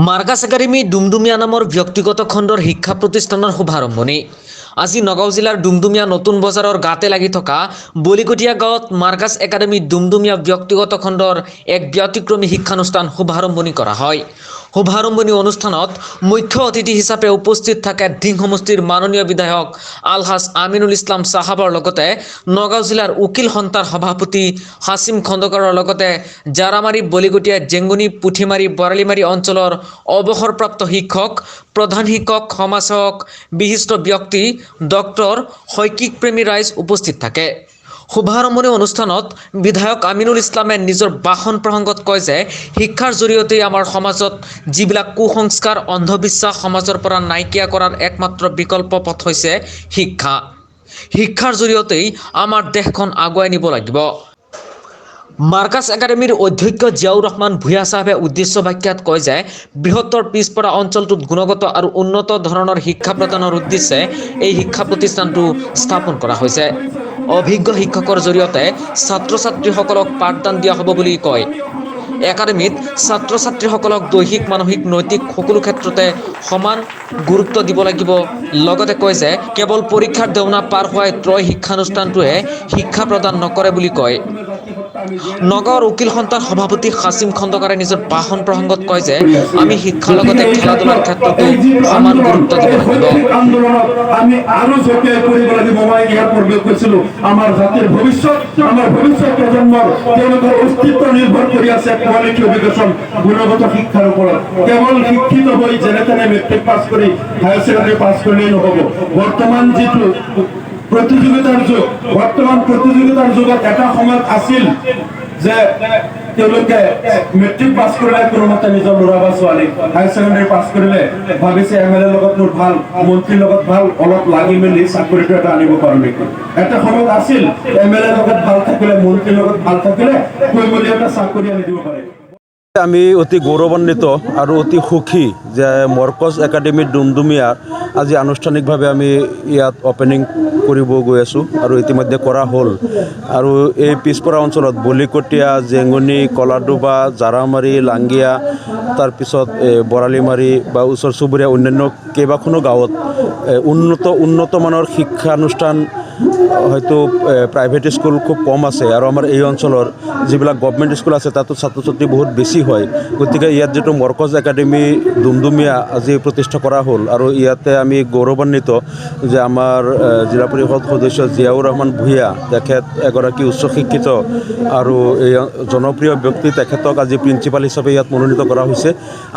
Marcus academy Dumdumia নামৰ ব্যক্তিগত খণ্ডৰ শিক্ষা প্ৰতিষ্ঠানৰ শুভাৰম্ভণি। আজি নগাঁও জিলাৰ ডুমডুমীয়া নতুন বজাৰৰ গাতে লাগি থকা বলিকটীয়া গাঁৱত মাৰ্কাছ একাডেমী ডুমডুমীয়া ব্যক্তিগত খণ্ডৰ এক ব্যতিক্ৰমী শিক্ষানুষ্ঠান শুভাৰম্ভণি কৰা হয়। শুভাৰম্ভণি অনুষ্ঠানত মুখ্য অতিথি হিচাপে উপস্থিত থাকে ধিং সমষ্টিৰ মাননীয় বিধায়ক আলহাজ আমিনুল ইছলাম চাহাবৰ লগতে নগাঁও জিলাৰ উকিল সন্থাৰ সভাপতি হাছিম খন্দকাৰৰ লগতে জাৰামাৰী, বলিকটীয়া, জেংগনি, পুঠিমাৰী, বৰালিমাৰী অঞ্চলৰ অৱসৰপ্ৰাপ্ত শিক্ষক, প্ৰধান শিক্ষক, সমাজসেৱক, বিশিষ্ট ব্যক্তি, ডক্টৰ, শৈক্ষিক প্ৰেমী ৰাইজ উপস্থিত থাকে। শুভাৰম্ভণি অনুষ্ঠানত বিধায়ক আমিনুল ইছলামে নিজৰ ভাষণ প্ৰসংগত কয় যে শিক্ষাৰ জৰিয়তেই আমাৰ সমাজত যিবিলাক কুসংস্কাৰ, অন্ধবিশ্বাস সমাজৰ পৰা নাইকিয়া কৰাৰ একমাত্ৰ বিকল্প পথ হৈছে শিক্ষা। শিক্ষাৰ জৰিয়তেই আমাৰ দেশখন আগুৱাই নিব লাগিব। মাৰ্কাছ একাডেমীৰ অধ্যক্ষ জিয়াউৰ ৰহমান ভূঞা চাহাবে উদ্দেশ্য ব্যাখ্যাত কয় যে বৃহত্তৰ পিছপৰা অঞ্চলটোত গুণগত আৰু উন্নত ধৰণৰ শিক্ষা প্ৰদানৰ উদ্দেশ্যে এই শিক্ষা প্ৰতিষ্ঠানটো স্থাপন কৰা হৈছে। অভিজ্ঞ শিক্ষকৰ জৰিয়তে ছাত্ৰ ছাত্ৰীসকলক পাঠদান দিয়া হ'ব বুলি কয়। একাডেমীত ছাত্ৰ ছাত্ৰীসকলক দৈহিক, মানসিক, নৈতিক সকলো ক্ষেত্ৰতে সমান গুৰুত্ব দিব লাগিব। লগতে কয় যে কেৱল পৰীক্ষাৰ দেওনা পাৰ হোৱাই ত্ৰয় শিক্ষানুষ্ঠানটোৱে শিক্ষা প্ৰদান নকৰে বুলি কয়। নগাঁৱৰ উকিল সন্থাৰ সভাপতি হাছিম খন্দকাৰে নিজৰ ভাষণ প্ৰসংগত কয় যে আমি শিক্ষাৰ লগতে খেলা ধূলাৰ ক্ষেত্ৰতো সমান গুৰুত্ব দিব লাগিব। আন্দোলনত আমি আৰু জঁপিয়াই পৰিব লাগিব। মই ইয়াৰ পূৰ্বে কৈছিলো, আমাৰ জাতিৰ ভৱিষ্যত, আমাৰ ভৱিষ্যত প্ৰজন্মৰ তেওঁলোকৰ অস্তিত্ব নিৰ্ভৰ কৰি আছে কোৱালিটি এডুকেশ্যন, গুণগত শিক্ষাৰ ওপৰত। কেৱল শিক্ষিত হৈ যেনে তেনে মেট্ৰিক পাছ কৰি, হায়াৰ ছেকেণ্ডাৰী পাছ কৰিলেই নহ'ব। বৰ্তমান যিটো প্ৰতিযোগিতাৰ যুগ, বৰ্তমান প্ৰতিযোগিতাৰ যুগত এটা সময়ত আছিল যে তেওঁলোকে মেট্ৰিক পাছ কৰিলে কোনোমতে নিজৰ ল'ৰা বা ছোৱালী হায়াৰ ছেকেণ্ডাৰী পাছ কৰিলে ভাবিছে, এম এল এৰ লগত মোৰ ভাল, মন্ত্ৰীৰ লগত ভাল, অলপ লাগি মেলি চাকৰিটো এটা আনিব পাৰো নেকি। এটা সময়ত আছিল, এম এল এৰ লগত ভাল থাকিলে, মন্ত্ৰীৰ লগত ভাল থাকিলে কৈ মেলি এটা চাকৰি আনি দিব পাৰে। আমি অতি গৌৰৱান্বিত আৰু অতি সুখী যে মৰ্কজ একাডেমী ডুমডুমীয়াৰ আজি আনুষ্ঠানিকভাৱে আমি ইয়াত অ'পেনিং কৰিব গৈ আছোঁ আৰু ইতিমধ্যে কৰা হ'ল। আৰু এই পিছপৰা অঞ্চলত বলিকটীয়া, জেঙনি, কলাডোবা, জাৰামাৰী, লাংগিয়া, তাৰপিছত এই বৰালিমাৰী বা ওচৰ চুবুৰীয়া অন্যান্য কেইবাখনো গাঁৱত উন্নত মানৰ শিক্ষানুষ্ঠান হয়তো প্ৰাইভেট স্কুল খুব কম আছে আৰু আমাৰ এই অঞ্চলৰ যিবিলাক গভমেণ্ট স্কুল আছে, তাতো ছাত্ৰ ছাত্ৰী বহুত বেছি হয়। গতিকে ইয়াত যিটো মৰ্কজ একাডেমী ডুমডুমীয়া আজি প্ৰতিষ্ঠা কৰা হ'ল আৰু ইয়াতে আমি গৌৰৱান্বিত যে আমাৰ জিলা পৰিষদ সদস্য জিয়াউৰ ৰহমান ভূঞা, তেখেত এগৰাকী উচ্চ শিক্ষিত আৰু এই জনপ্ৰিয় ব্যক্তি, তেখেতক আজি প্ৰিন্সিপাল হিচাপে ইয়াত মনোনীত কৰা হৈছে।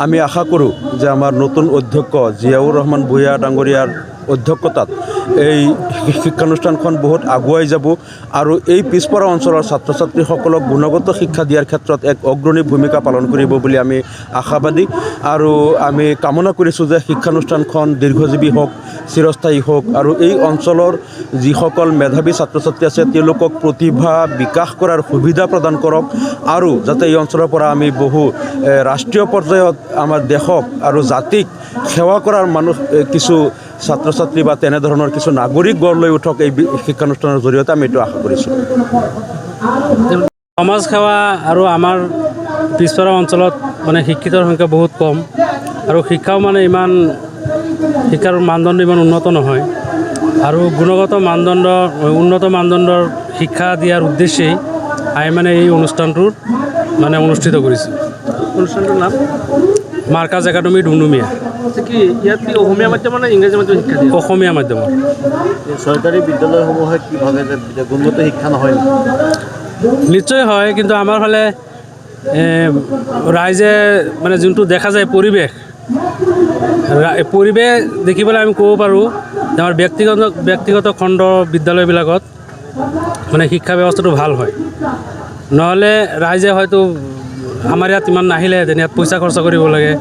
আমি আশা কৰোঁ যে আমাৰ নতুন অধ্যক্ষ জিয়াউৰ ৰহমান ভূঞা ডাঙৰীয়াৰ অধ্যক্ষতাত এই শিক্ষানুষ্ঠানখন বহুত আগুৱাই যাব আৰু এই পিছপৰা অঞ্চলৰ ছাত্ৰ ছাত্ৰীসকলক গুণগত শিক্ষা দিয়াৰ ক্ষেত্ৰত এক অগ্ৰণী ভূমিকা পালন কৰিব বুলি আমি আশাবাদী। আৰু আমি কামনা কৰিছোঁ যে শিক্ষানুষ্ঠানখন দীৰ্ঘজীৱী হওক, চিৰস্থায়ী হওক আৰু এই অঞ্চলৰ যিসকল মেধাৱী ছাত্ৰ ছাত্ৰী আছে, তেওঁলোকক প্ৰতিভা বিকাশ কৰাৰ সুবিধা প্ৰদান কৰক আৰু যাতে এই অঞ্চলৰ পৰা আমি বহু ৰাষ্ট্ৰীয় পৰ্যায়ত আমাৰ দেশক আৰু জাতিক সেৱা কৰাৰ মানুহ কিছু ছাত্ৰ ছাত্ৰী বা তেনেধৰণৰ কিছু নাগৰিক গঢ় লৈ উঠক এই শিক্ষানুষ্ঠানৰ জৰিয়তে, আমি এইটো আশা কৰিছোঁ। সমাজ সেৱা আৰু আমাৰ পিছপৰা অঞ্চলত মানে শিক্ষিতৰ সংখ্যা বহুত কম আৰু শিক্ষাও মানে ইমান শিক্ষাৰ মানদণ্ড ইমান উন্নত নহয়। আৰু গুণগত মানদণ্ড, উন্নত মানদণ্ডৰ শিক্ষা দিয়াৰ উদ্দেশ্যেই আমি মানে এই অনুষ্ঠানটোৰ মানে অনুষ্ঠিত কৰিছোঁ। অনুষ্ঠানটোৰ নাম? মাৰ্কাজ একাডেমি ডুমডুমীয়া। আচ্ছা, কি ইয়াত কি অসমীয়া মাধ্যম নে ইংৰাজী মাধ্যম শিক্ষা দিয়ে? অসমীয়া মাধ্যমৰ। চৰকাৰী বিদ্যালয়সমূহে কি ভাবে যে গুণগত শিক্ষা নহয় নেকি? নিশ্চয় হয়, কিন্তু আমাৰ ফালে ৰাইজে মানে যোনটো দেখা যায় পৰিৱেশ, পৰিৱেশ দেখি পেলাই আমি ক'ব পাৰোঁ যে আমাৰ ব্যক্তিগত খণ্ড বিদ্যালয়বিলাকত মানে শিক্ষা ব্যৱস্থাটো ভাল হয়। নহ'লে ৰাইজে হয়তো আমাৰ ইয়াত ইমান নাহিলেহেঁতেন। ইয়াত পইচা খৰচা কৰিব লাগে,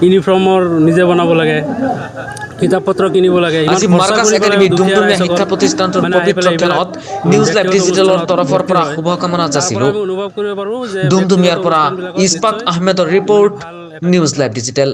ইউনিফৰ্মৰ নিজে বনাব লাগে, কিতাপ পত্ৰ কিনিব লাগে, ইমান আজি খৰচা মাৰ্কাছ কৰি পেলাই একাডেমী দুখীয়া ডুমডুমীয়া ৰাইজসকল শিক্ষা প্ৰতিষ্ঠানটোৰ মানে আহি পবিত্ৰ পেলাই এইবিলাক ক্ষণত নিউজ লাইভ ব্যক্তিগত ডিজিটেলৰ অনুষ্ঠানত তৰফৰ ভৰ্তি পৰা হয়। শুভকামনা তাৰ পৰা যাচিলোঁ। আমি অনুভৱ কৰিব পাৰোঁ যে ডুমডুমীয়াৰ ব্যক্তিগত পৰা অনুষ্ঠানবিলাকত ইছপাক নিশ্চয় আহমেদৰ ৰিপৰ্ট, ভাল এটা নিউজ লাইভ ডিজিটেল।